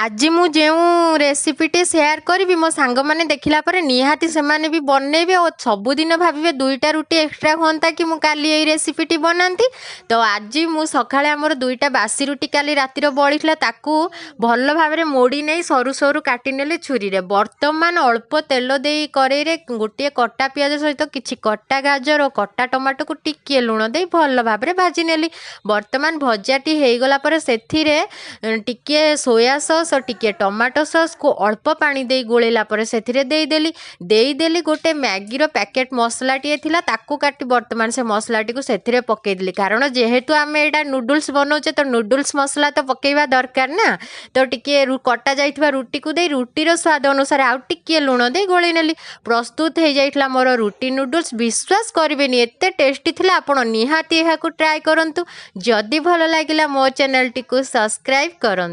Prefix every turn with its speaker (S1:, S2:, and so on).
S1: ଆଜି ମୁଁ ଯେଉଁ ରେସିପିଟି ସେୟାର କରିବି, ମୋ ସାଙ୍ଗମାନେ ଦେଖିଲା ପରେ ନିହାତି ସେମାନେ ବି ବନେଇବେ ଓ ସବୁଦିନ ଭାବିବେ 2ଟା ରୁଟି ଏକ୍ସଟ୍ରା ହୁଅନ୍ତା କି ମୁଁ କାଲି ଏଇ ରେସିପିଟି ବନାନ୍ତି। ତ ଆଜି ମୁଁ ସକାଳେ ଆମର 2ଟା ବାସି ରୁଟି କାଲି ରାତିର ବଳିଥିଲା, ତାକୁ ଭଲ ଭାବରେ ମୋଡ଼ି ନେଇ ସରୁ ସରୁ କାଟିନେଲି ଛୁରୀରେ। ବର୍ତ୍ତମାନ ଅଳ୍ପ ତେଲ ଦେଇ କରେଇରେ ଗୋଟିଏ କଟା ପିଆଜ ସହିତ କିଛି କଟା ଗାଜର ଓ କଟା ଟମାଟୋକୁ ଟିକିଏ ଲୁଣ ଦେଇ ଭଲ ଭାବରେ ଭାଜି ନେଲି। ବର୍ତ୍ତମାନ ଭଜାଟି ହେଇଗଲା ପରେ ସେଥିରେ ଟିକିଏ ସୋୟା ସସ୍ ଓ ଟିକିଏ ଟମାଟୋ ସସ୍କୁ ଅଳ୍ପ ପାଣି ଦେଇ ଗୋଳେଇଲା ପରେ ସେଥିରେ ଦେଇଦେଲି। ଦେଇଦେଲି ଗୋଟେ ମ୍ୟାଗିର ପ୍ୟାକେଟ୍ ମସଲାଟିଏ ଥିଲା, ତାକୁ କାଟି ବର୍ତ୍ତମାନ ସେ ମସଲାଟିକୁ ସେଥିରେ ପକେଇଦେଲି, କାରଣ ଯେହେତୁ ଆମେ ଏଇଟା ନୁଡୁଲ୍ସ ବନାଉଛେ, ତ ନୁଡୁଲ୍ସ ମସଲା ତ ପକେଇବା ଦରକାର ନା। ତ ଟିକିଏ କଟା ଯାଇଥିବା ରୁଟିକୁ ଦେଇ ରୁଟିର ସ୍ୱାଦ ଅନୁସାରେ ଆଉ ଟିକିଏ ଲୁଣ ଦେଇ ଗୋଳେଇ ନେଲି। ପ୍ରସ୍ତୁତ ହେଇଯାଇଥିଲା ମୋର ରୁଟି ନୁଡୁଲ୍ସ। ବିଶ୍ୱାସ କରିବେନି, ଏତେ ଟେଷ୍ଟି ଥିଲା। ଆପଣ ନିହାତି ଏହାକୁ ଟ୍ରାଏ କରନ୍ତୁ। ଯଦି ଭଲ ଲାଗିଲା, ମୋ ଚ୍ୟାନେଲଟିକୁ ସବସ୍କ୍ରାଇବ୍ କରନ୍ତୁ।